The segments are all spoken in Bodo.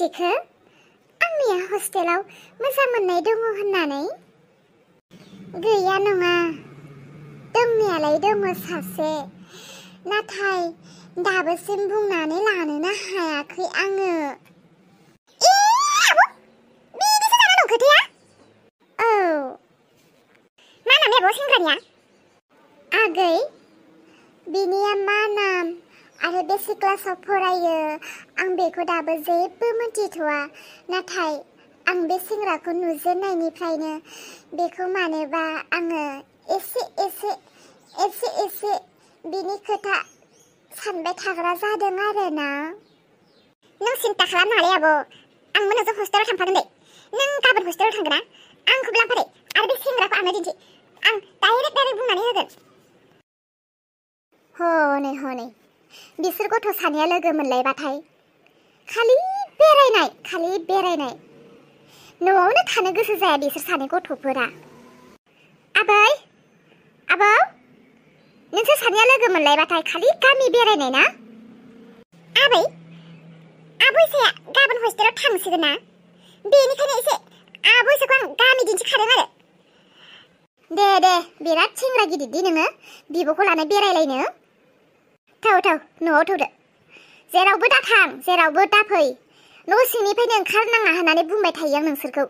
मिथिखो आंनिया हस्टेलाव मोजां मोननाय दङ होननानै? गैया नङा, दंनायालाय दङ सासे, नाथाय दाबोसिम बुंनानै लानोनो हायाखै आङो। बिदिसो जाना दं खोथाया? औ, मा नाम बे सेंग्रानिया? आगै, बिनिया मा नाम आरो बेसे क्लासाव फरायो आं बेखौ दाबो जेबो मिथिथ'वा, नाथाय आं बे सेंग्राखौ नुजेननायनिफ्रायनो बेखौ मानोबा आङो एसे बिनि खोथा सानबाय थाग्रा जादों आरोना। नों सिन्था खालामनाङालै आब', आंबो नोंजों हस्टेलाव थांफागोन दे। नों गाबोन हस्टेलाव थांगोन ना? आंखौबो लांफा दे आरो बे सेंग्राखौ आंनो दिन्थि, आं डाइरेक्ट बुंनानै होगोन। हनै बिसोर गथ' सानैया लोगो मोनलायबाथाय खालि बेरायनाय, न'आवनो थानो गोसो जाया बिसोर सानै गथ'फोरा। आबै, आबौ, नोंसोर सानैया लोगो मोनलायबाथाय खालि गामि बेरायनाय ना? आबै, आब' एसाया गाबोन हस्टेलाव थांसिगोन ना, बेनिखायनो एसे आब' एसाखौ आं गामि दिन्थिखादों आरो। दे बिराद सेंग्रा गिदिरदि नोङो बिब'खौ लाना बेरायलायनो। थाव न'आव थौदो, जेरावबो दाथां, जेरावबो दाफै, न' सिंनिफ्रायनो ओंखारनाङा होननानै बुंबाय थायो आं नोंसोरखौ।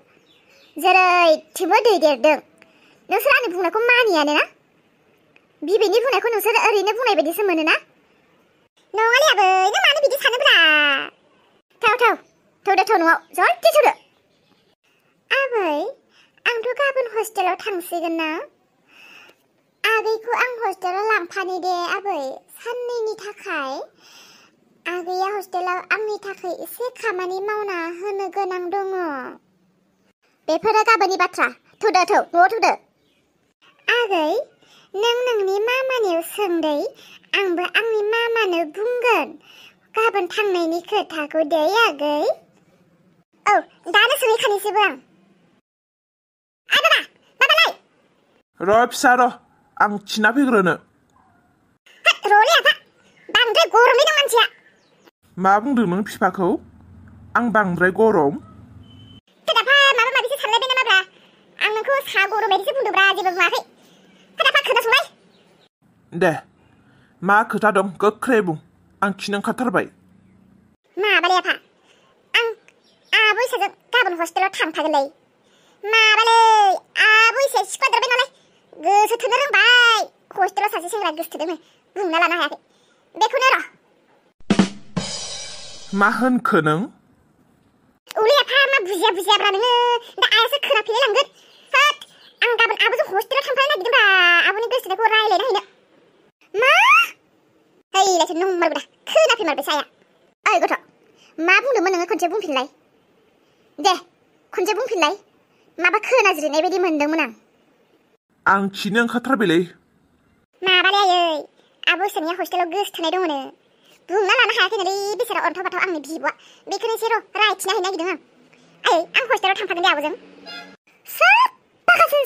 जेरैथिंबो दैदेरदों, नोंसोर आंनि बुंनायखौ मानियानो ना? बिबैनि बुंनायखौ नोंसोर ओरैनो बुंनाय बायदिसो मोनोना? नङालै आबै, नों मानो बिदि सानोब्रा? थौदो न'आव जल्दि थौदो। आबै, आंथ' गाबोन हस्टेलाव थांसिगोन ना, आगैखौ आं हस्टेलाव लांफानि दे आबै, साननैनि थाखाय। आगैया हस्टेलाव आंनि थाखाय एसे खामानि मावना होनो गोनां दङ। बेफोरो गाबोननि बाथ्रा, थौदो न'आव थौदो। आगै, नों नोंनि मामानियाव सोंदै, आंबो आंनि मामानो बुंगोन गाबोन थांनायनि खोथाखौ दे आगै। औ, दानो सोंहैखानोसैबो आं। बाबालाय? र' फिसा र', आं खिना फैग्रोनो। र'लै आफा, बांद्राय गरमै दं मानसिया। मा बुंदों नों फिफाखौ? आं बांद्राय गरम? खोनाफा माबा माबिसो सानलायबाय नामाब्रा? आं नोंखौ सा गरम बायदिसो बुंदोंब्रा, जेबो बुङाखै। खोनासंलाय। दे, मा खोथा दं गोख्रै बुं, आं खिनो ओंखारथारबाय। माबालै आफा, आं आब' इसाजों गाबोन हस्टेलाव थांफागोनलै। माबालै, आब' इसाया सिख्लादेरबाय नालाय, गोसो थोनो रोंबाय। हस्टेलाव सासे सेंग्रा गोसोथोदोंनो, बुंना लानो हायाखै। बेखौनो र'। मा होनखो नों? औलै आफा, मा बुजियाब्रा नोङो, दा आइयासो खोनाफैलाय लांगोन। होद, आं गाबोन आब'जों हस्टेलाव थांफानो नागिरदोंब्रा, आब'नि गोसोथोनायखौ रायलायना हैनो। मा? हैलायसो नंमारगौदा, खोनाफैमारबायसो आइया। ओइ गथ', मा बुंदोंमोन नोङो, खनसे बुंफिनलाय। दे, खनसे बुंफिनलाय, माबा खोनाज्रिनाय बायदि मोनदोंमोन आं। आं खिनो ओंखारथारबायलै। माबालै आयै, आब' इसानिया हस्टेलाव गोसोथोनाय दङनो, बुंना लानो हायाखैनोलै बेसेरा अन्थाव बाथाव आंनि बिब'आ। बेखौनो एसे र' रायथिना हैनो नागिरदों आं। आयै, आं हस्टेलाव थांफागोन दे आब'जों।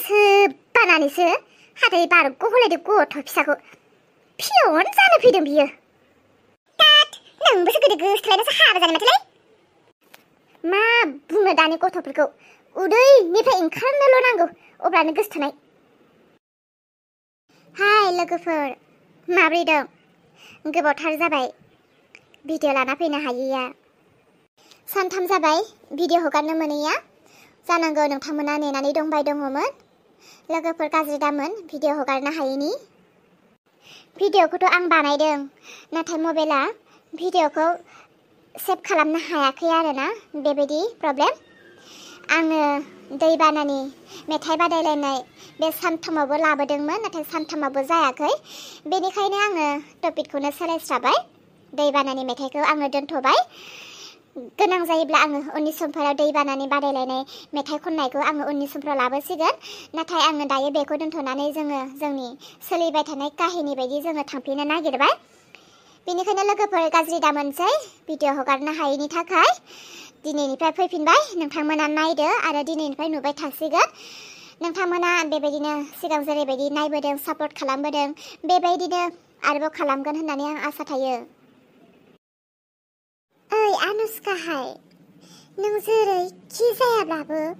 सोब्बानानैसो हाथाय बारग' होलायदो गथ' फिसाखौ। फियन जानो फैदों बियो। नोंबोसो गोदो गोसोथोलायनासो हाबा जानाय माथोलै। मा बुंनो दानि गथ'फोरखौ, उदैनिफ्राय ओंखारनोल' नांगौ अब्लानो गोसोथोनाय। हाय लोगोफोर, माब्रै दं? गोबावथार जाबाय भिडिअ लाना फैनो हायैया। सानथाम जाबाय भिडिअ हगारनो मोनैया। जानांगौ नोंथांमोना नेनानै दंबाय दङमोन। लोगोफोर गाज्रि दामोन भिडिअ हगारनो हायैनि। भिडिअखौथ' आं बानायदों, नाथाय मबाइला भिडिअखौ सेभ खालामनो हायाखै आरोना, बेबायदि प्रब्लेम। आङो दैबानानि मेथाइ बादायलायनाय बे सानथामावबो लाबोदोंमोन, नाथाय सानथामावबो जायाखै। बेनिखायनो आङो टपिकखौनो सोलायस्राबाय। दैबानानि मेथाइखौ आङो दोनथ'बाय। गोनां जायोब्ला आङो उननि समफोराव दैबानानि बादायलायनाय मेथाइ खननायखौ आङो उननि समफोराव लाबोसिगोन। नाथाय आङो दायो बेखौ दोनथ'नानै जोङो जोंनि सोलिबाय थानाय काहिनि बायदि जोङो थांफिननो नागिरबाय। बेनिखायनो लोगोफोर गाज्रि दामोनसै भिडिअ हगारनो हायैनि थाखाय। दिनैनिफ्राय फैफिनबाय, नोंथांमोना नायदो आरो दिनैनिफ्राय नुबाय थासिगोन। नोंथांमोना बेबायदिनो सिगां जेरैबायदि नायबोदों, सापर्ट खालामबोदों, बेबायदिनो आरोबाव खालामगोन होननानै आं आसा थायो। ओइ आनुस्काहाय, नों जेरैखि जायाब्लाबो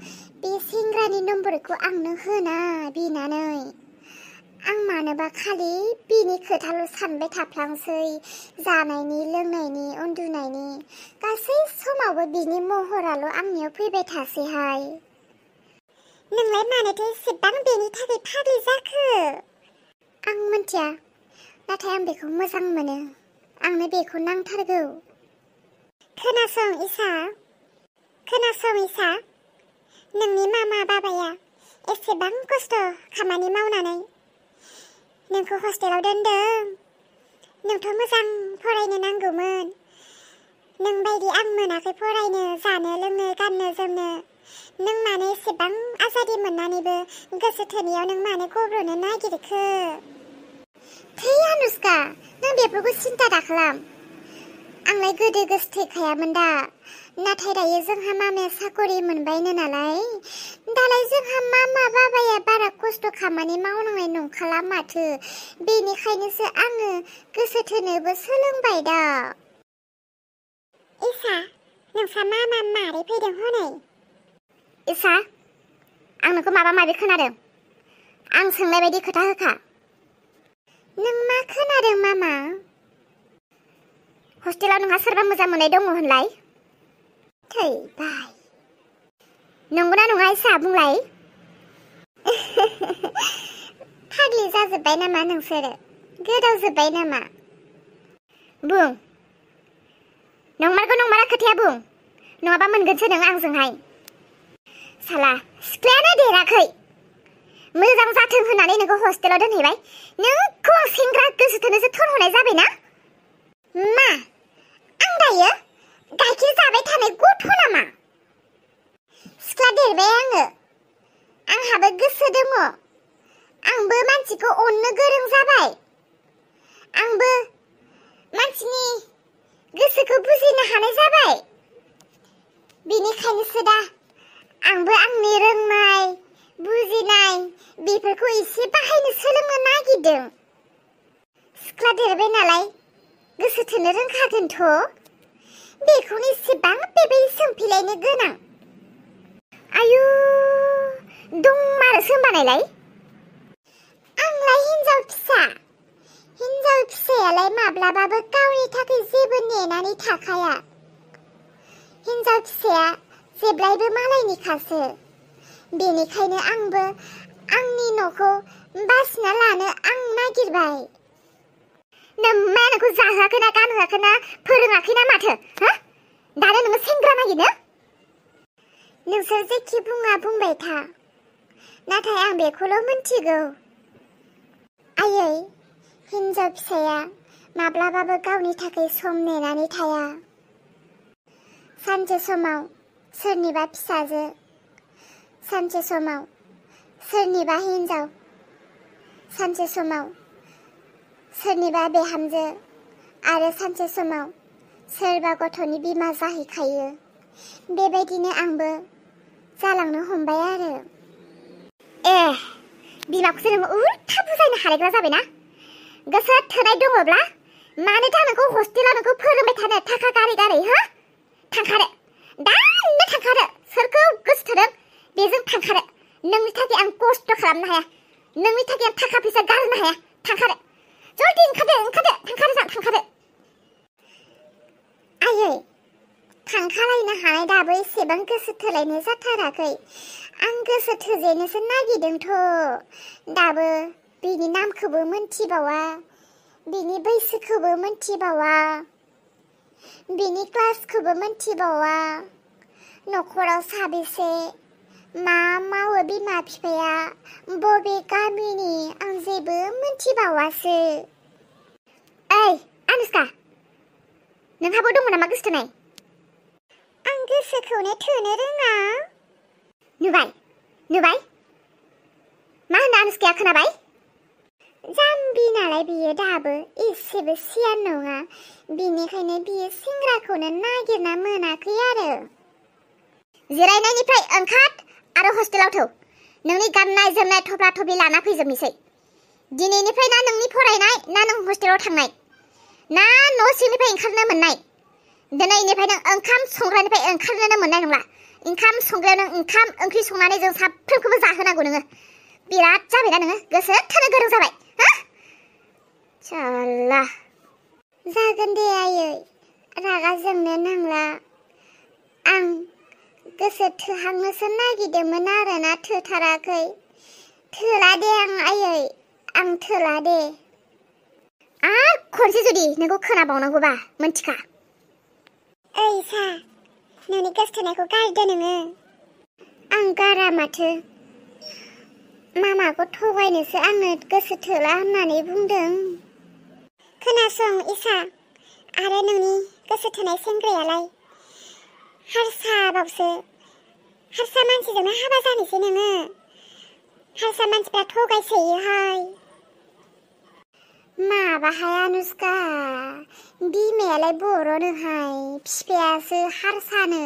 बे सेंग्रानि नम्बरखौ आंनो होना बिनानै। आं मानोबा खालि बिनि खोथाल' सानबाय थाफ्लांसै। जानायनि लोंनायनि उन्दुनायनि गासै समावबो बिनि महराल' आंनियाव फैबाय थासैहाय। नोंलाय मानोथो एसेबां बेनि थाखाय फाग्लि जाखो? आं मिन्थिया, नाथाय आं बेखौ मोजां मोनो। आंनो बेखौ नांथारगौ। खोनासं इसा, नोंनि मामा बाबाया एसेबां खस्थ' खामानि मावनानै नोंखौ हस्टेलाव दोनदों। नोंथ' मोजां फरायनो नांगौमोन। नों बायदि आं मोनाखै फरायनो, जानो लोंनो, गाननो जोमनो। नों मानो एसेबां आजादि मोननानैबो गोसो थोनायाव नों मानो गब्ल'नो नागिरखो? थै अनुष्का, नों बेफोरखौ सिन्था दाखालाम। आंलाय गोदो गोसो थैखायामोन दा। नाथाय दायो जोंहा मामाया साकरि मोनबायनो नालाय, दालाय जोंहा मामा बाबाया बारा खस्थ' खामानि मावनांनाय नंखाला माथो। बेनिखायनोसो आङो गोसो थोनोबो सोलोंबाय दा। इसा, नोंसा मामा मारै फैदों हनै? इसा, आं नोंखौ माबा माबि खोनादों। आं सोंनाय बायदि खोथा होखा। नों मा खोनादों मामा? हस्टेलाव नोंहा सोरबा मोजां मोननाय दङ होनलाय? थैबाय। नंगौना नङा इसा, बुंलाय? फाग्लि जाजोब्बाय नामा नोंसोरो? गोदावजोब्बाय नामा? बुं। नंमारगौ नंमारा खोथाया बुं। नङाबा मोनगोनसो नों आंजोंहाय। साला सिख्लायानो देराखै। मोजां जाथों होननानै नोंखौ हस्टेलाव दोनहैबाय। नोंखौ आं सेंग्रा गोसो थोनोसो थोनहरनाय जाबायना? मा? आं दायो गाइखेर जाबाय थानाय गथ' नामा? सिख्ला देरबाय आङो। आंहाबो गोसो दङ। आंबो मानसिखौ अननो गोरों जाबाय। आंबो मानसिनि गोसोखौ बुजिनो हानाय जाबाय। बेनिखायनोसो दा आंबो आंनि रोंनाय, बुजिनाय बेफोरखौ एसे बाहायनो सोलोंनो नागिरदों। सिख्ला देरबाय नालाय गोसो थोनो रोंखागोनथ'। बेखौनो एसेबां बेबायदि सोंफिलायनो गोनां। आयु, दंमारोसो होनबानायलाय। आंलाय हिनजाव फिसा। हिनजाव फिसायालाय माब्लाबाबो गावनि थाखाय जेबो नेनानै थाखाया। हिनजाव फिसाया जेब्लायबो मालायनिखासो। बेनिखायनो आंबो आंनि न'खौ बासिना लानो आं नागिरबाय। नोम्माया नोंखौ जाहोआखैना गानहोआखैना फोरोङाखैना माथो? हा? दानो नोङो सेंग्रा नागिरनो? नोंसोर जेखि बुङा बुंबाय था। नाथाय आं बेखौल' मिन्थिगौ। आयै, हिनजाव फिसाया माब्लाबाबो गावनि थाखाय सम नेनानै थाया। सानसे समाव सोरनिबा फिसाजो, सानसे समाव सोरनिबा हिनजाव, सानसे समाव सोरनिबा बिहामजो आरो सानसे समाव सोरबा गथ'नि बिमा जाहैखायो। बेबायदिनो आंबो जालांनो हमबाय आरो। बिमाखौसो नोङो उल्था बुजायनो हालायग्रा जाबायना? गोसो थोनाय दङब्ला मानोथो नोंखौ हस्टेलाव नोंखौ फोरोंबाय थानो थाखा गारै गारै, हो? थांखादो, दानो थांखादो। सोरखौ गोसो थोदों बेजों थांखादो। नोंनि थाखाय आं खस्थ' खालामनो हाया। नोंनि थाखाय आं थाखा फैसा गारनो हाया। थांखादो, जल्दि ओंखारदो, थांखादो। आयै, थांखालायनो हानाय दाबो एसेबां गोसो थोलायनाय जाथाराखै। आं गोसो थोजेननोसो नागिरदोंथ'। दाबो बिनि नामखौबो मोनथिबावा, बिनि बैसोखौबो मोनथिबावा, बिनि क्लासखौबो मोनथिबावा, न'खराव साबेसे, मा मावो बिमा बिफाया, बबे गामिनि आं जेबो मोनथिबावासो। ओइ अनुष्का, नोंहाबो दङ नामा गोसो थोनाय? आं गोसोखौनो थोनो रोङा। नुबाय? मा होनो अनुष्काया, खोनाबाय? जाम्बि नालाय बियो दाबो एसेबो सियान नङा। बेनिखायनो बियो सेंग्राखौनो नागिरना मोनाखै आरो। जिरायनायनिफ्राय ओंखार आरो हस्टेलाव थौ। नोंनि गाननाय जोमनाय थफ्ला थफ्लि लाना फैजोबनोसै। दिनैनिफ्राय ना नोंनि फरायनाय ना नों हस्टेलाव थांनाय, ना न' सिंनिफ्राय ओंखारनो मोननाय। दिनैनिफ्राय नों ओंखाम संग्रानिफ्राय ओंखारनोनो मोननाय नंला। ओंखाम संग्रायाव नों ओंखाम ओंख्रि संनानै जों साफ्रोमखौबो जाहोनांगौ नोङो। बिराद जाबायना नोङो, गोसो थोनो गोरों जाबाय। हा? साला। जागोन दे आयै, रागा जोंनो नांला। आं गोसो थोहांनोसो नागिरदोंमोन आरोना, थोथाराखै। थोला दे आयै, आं थोला दे। आरो खनसे जुदि नोंखौ खोनाबावनांगौबा मोनथिखा। ओइ सा, नोंनि गोसोथोनायखौ गारदो नोङो। आं गारा माथो। मामाखौ थगायनोसो आंनो गोसो थोला होननानै बुंदों। खोनासं इसा, आरो नोंनि गोसो थोनाय सेंग्रायालाय हारसाबावसो। हारसा मानसिजोंनो हाबा जानोसै नोङो। हारसा मानसिफ्रा थगायसोयोहाय। माबाहाय अनुष्का, बिमायालाय बर'नोहाय, बिफायासो हारसानो।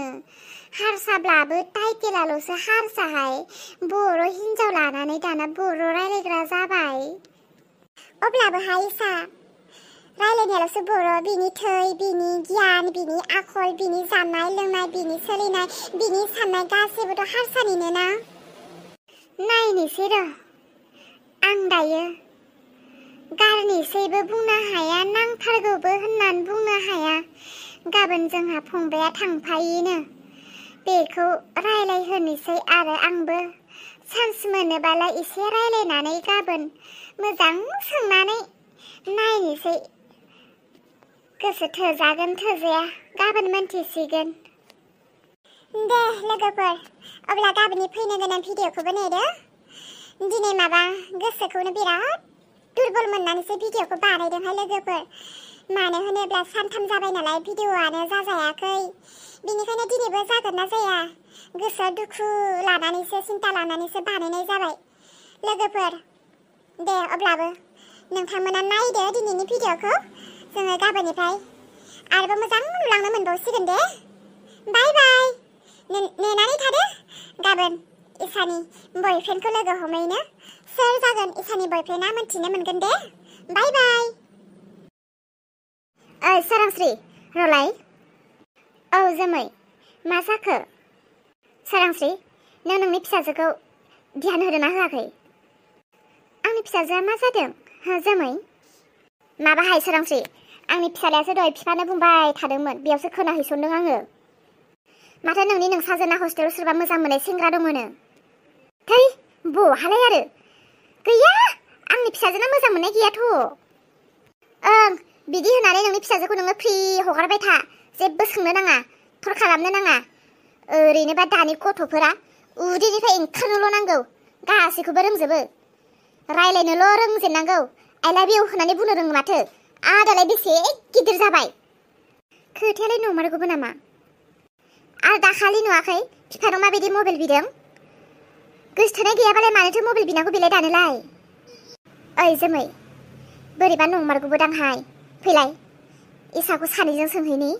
हारसाब्लाबो टाइटेलाल'सो हारसाहाय। बर' हिन्जाव लानानै दाना बर' रायलायग्रा जाबाय। अब्लाबोहाय इसा, रायलायनायाल'सो बर', बिनि थै, बिनि गियान, बिनि आखल, बिनि जानाय लोंनाय, बिनि सोलिनाय, बिनि साननाय गासैबोथ' हारसानिनो ना। नायनोसै र', आं दायो गारनोसैबो बुंनो हाया, नांथारगौबो होननानै बुंनो हाया। गाबोन जोंहा फंबाया थांफायोनो, बेखौ रायलायहोनोसै आरो आंबो चान्स मोनोबालाय एसे रायलायनानै गाबोन मोजां सोंनानै नायनोसै। गोसो थोजागोन थोजाया गाबोन मोनथिसिगोन। दे लोगोफोर, अब्ला गाबोननि फैनो गोनां भिडिअखौबो नेदो। दिनै माबा गोसोखौनो बिराद दुरबल मोननानैसो भिडिअखौ बानायदोंहाय लोगोफोर। मानो होनोब्ला सानथाम जाबाय नालाय भिडिअआनो जाजायाखै। बेनिखायनो दिनैबो जागोन ना जाया गोसोआव दुखु लानानैसो, सिन्था लानानैसो बानायनाय जाबाय लोगोफोर। दे अब्लाबो नोंथांमोना नायदो दिनैनि भिडिअखौ। जोङो गाबोननिफ्राय आरोबाव मोजां नुलांनो मोनबावसिगोन दे। बाय बाय। नेनानै थादो, गाबोन इसानि बयफ्रेन्डखौ लोगो हमहैनो। सोर जागोन इसानि बयफ्रेन्डआ मोनथिनो मोनगोन दे। बाय बाय। ओइ सोरांस्रि, रलाय। औ जोमै, मा जाखो? सोरांस्रि, नों नोंनि फिसाजोखौ ध्यान होदोंना होआखै? आंनि फिसाजोआ मा जादों हो जोमै? माबाहाय सोरांस्रि, आंनि फिसालायासो दहाय बिफानो बुंबाय थादोंमोन, बेयावसो खोनाहैसनदों आङो। माथो नोंनि नोंसाजोना हस्टेलाव सोरबा मोजां मोननाय सेंग्रा दङनो। थै, बहालाय आरो? गैया, आंनि फिसाजोना मोजां मोननाय गैयाथ'। ओं, बिदि होननानै नोंनि फिसाजोखौ नोङो फ्रि हगारबाय था, जेबो सोंनो नाङा, थर खालामनो नाङा। ओरैनोबा दानि गथ'फोरा उदैनिफ्राय ओंखारनोल' नांगौ, गासैखौबो रोंजोबो। रायलायनोल' रोंजेननांगौ, आइ लाभ इउ होननानै बुंनो रोङो माथो। दालाय बेसे गिदिर जाबाय। खोथायालाय नंमारगौबो नामा? आरो दाखालि नुवाखै बिफानाव माबायदि मबाइल बिदों? गोसोथोनाय गैयाबालाय मानोथो मबाइल बिनांगौ बेलाय दानोलाय? ओइ जोमै, बोरैबा नंमारगौबो दांहाय। फैलाय, इसाखौ सानैजों सोंहैनि।